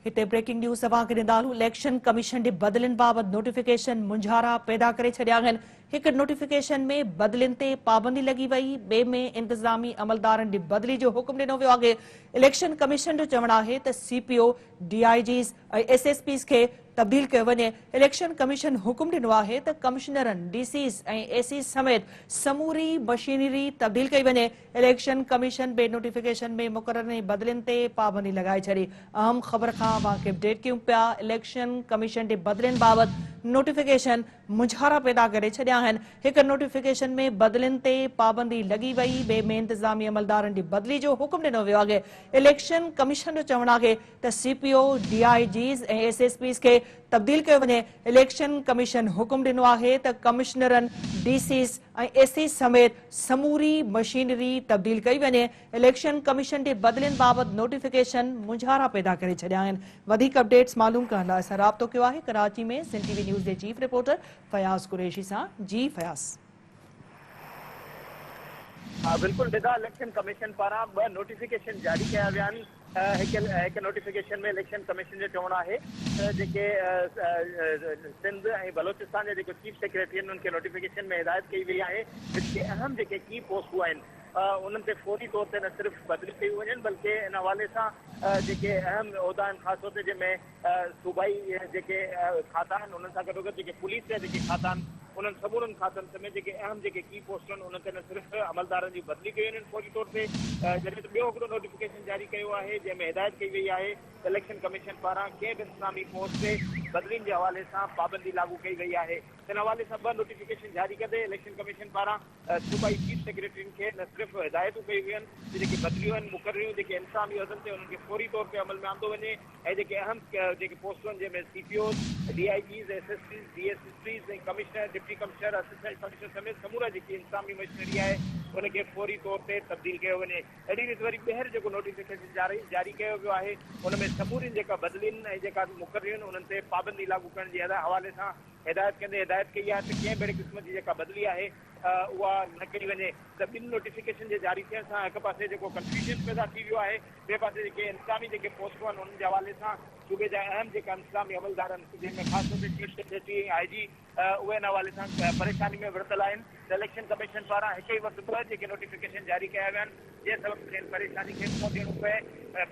هتي breaking news اوهان کي ڏيندا هلون اليڪشن ڪميشن جي بدلين بابت نوٽيفڪيشن مونجهارا پيدا ڪري ڇڏيا آهن هڪ نوٽيفڪيشن ۾ بدلين تي پابندي لڳي وئي ٻئي ۾ انتظامي عملدارن جي بدلي جو حڪم ڏنو ويو آهي اليڪشن ڪميشن جو چوڻ آهي ته C P O D I Gs ۽ S S Ps کي تبديل ڪيو وڃي. اليڪشن ڪميشن حڪم ڏنو آهي ته ڪمشنرن، ڊي سيز ۽ اي سيز سميت سموري مشينري تبديل ڪئي وڃي. اليڪشن ڪميشن بي نوٽيفڪيشن ۾ مقررن ۽ بدلين تي پابندي لڳائي ڇڏي. اهم خبر کان اوهان کي اپڊيٽ ڪيون پيا. اليڪشن ڪميشن جي بدلين بابت نوٽيفڪيشن مونجهارا پيدا ڪري ڇڏيا آهن. هڪ نوٽيفڪيشن ۾ بدلين تي پابندي لڳي وئي، ٻئي ۾ انتظامي عملدارن جي بدلي جو حڪم ڏنو ويو آهي. اليڪشن ڪميشن جو چوڻ آهي ته C P O, D I Gs ۽ S S Ps کي تبديل ڪيو وڃي، اليڪشن ڪميشن حڪم ڏنو آهي ته ڪمشنرن، ڊي سيز ۽ اي سيز سميت سموري مشينري تبديل ڪئي وڃي، اليڪشن ڪميشن جي بدلين بابت نوٽيفڪيشن مونجهارا پيدا ڪري ڇڏيا آهن، وڌيڪ اپڊيٽس معلوم ڪرڻ لاء اسان رابطو ڪيو آهي ڪراچي ۾ سنڌ ٽي وي نيوز جي چيف رپورٽر فياض قريشي سان، جي فياض. ها بلڪل ندا اليڪشن ڪميشن پاران ٻه نوٽيفڪيشن جاري ڪيا ويا آهن هڪ هڪ نوٽيفڪيشن ۾ اليڪشن ڪميشن جو چوڻ آهي ته جيڪي سنڌ ۽ بلوچستان جا جيڪو چيف سيڪريٽري آهن انهن کي نوٽيفڪيشن ۾ هدايت ڪئي وئي آهي ته جيڪي اهم جيڪي ڪي پوسٽون آهن انهن تي فوري طور تي نه صرف بدليون ڪيون وڃن بلڪه ان حوالي سان جيڪي اهم عهدا آهن خاص طور تي جنهن ۾ صوبائي جيڪي کاتا آهن انهن سان گڏوگڏ جيڪي پوليس جا جيڪي کاتا آهن انهن سمورن کاتن سميت جيڪي اهم جيڪي ڪي پوسٽون آهن انهن تي نه صرف عملدارن جون بدلي ڪيون وڃن فوري طور تي جڏهن ته ٻيو هڪڙو نوٽيفڪيشن جاري ڪيو آهي جنهن ۾ هدايت ڪئي وئي آهي ته اليڪشن ڪميشن پاران ڪنهن به انتظامي پوسٽ تي بدلين جي حوالي سان پابندي لاڳو ڪئي وئي آهي ان حوالي سان ٻه نوٽيفڪيشن جاري ڪندي اليڪشن ڪميشن پاران صوبائي چيف سيڪريٽرين کي نه صرف هدايتون ڪيون ويون آهن ته جيڪي بدليون آهن، مقرريون جيڪي انتظامي عهدن تي انهن کي فوري طور تي عمل ۾ آندو وڃي ۽ جيڪي اهم جيڪي پوسٽون آهن جنهن ۾ C P Os, D I Gs, S S Ps, D S Ps ۽ commissioner, deputy commissioner, assistant commissioner سميت سمورا جيڪي انتظامي مشنري آهي ان کي فوري طور تي تبديل ڪيو وڃي. اهڙي ريت وري ٻيهر جيڪو نوٽيفڪيشن جاري ڪيو ويو آهي ان ۾ سمورين جيڪا بدلين ۽ جيڪا مقرريون آهن انهن تي پابندي لاڳو ڪرڻ جي حوالي سان هدايت ڪندي هدايت ڪئي آهي ته ڪنهن به اهڙي قسم جي جيڪا بدلي آهي اها نه ڪئي وڃي ته ٻن نوٽيفڪيشن جي جاري ٿيڻ سان هڪ پاسي جيڪو ڪنفيوژن پيدا ٿي ويو آهي ٻئي پاسي جيڪي انتظامي جيڪي پوسٽون آهن انهن جي حوالي سان صوبي جا اهم جيڪا انتظامي عملدار آهن جنهن ۾ خاص طور تي چيف سيڪريٽري ۽ I جي اهي ان حوالي سان پريشاني ۾ ورتل آهن ته اليڪشن ڪميشن پاران هڪ ئي وقت ٻه جيڪي نوٽيفڪيشن جاري ڪيا ويا آهن جنهن سبب کين پريشاني کي منهن ڏيڻو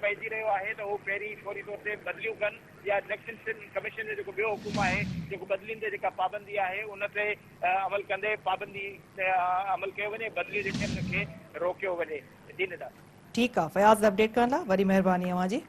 پئجي رهيو آهي ته هو پهرين فوري طور تي بدليون ڪن يا اليڪشن ڪميشن جو جيڪو ٻيو حڪم آهي جيڪو بدلين تي جيڪا پابندي آهي ان تي عمل ڪندي پابندي تي عمل ڪيو وڃي بدلي جيڪي ان کي روڪيو وڃي جي ندا. ٺيڪ آ فياض اپڊيٽ ڪرڻ لا وڏي مهرباني اوهان جي.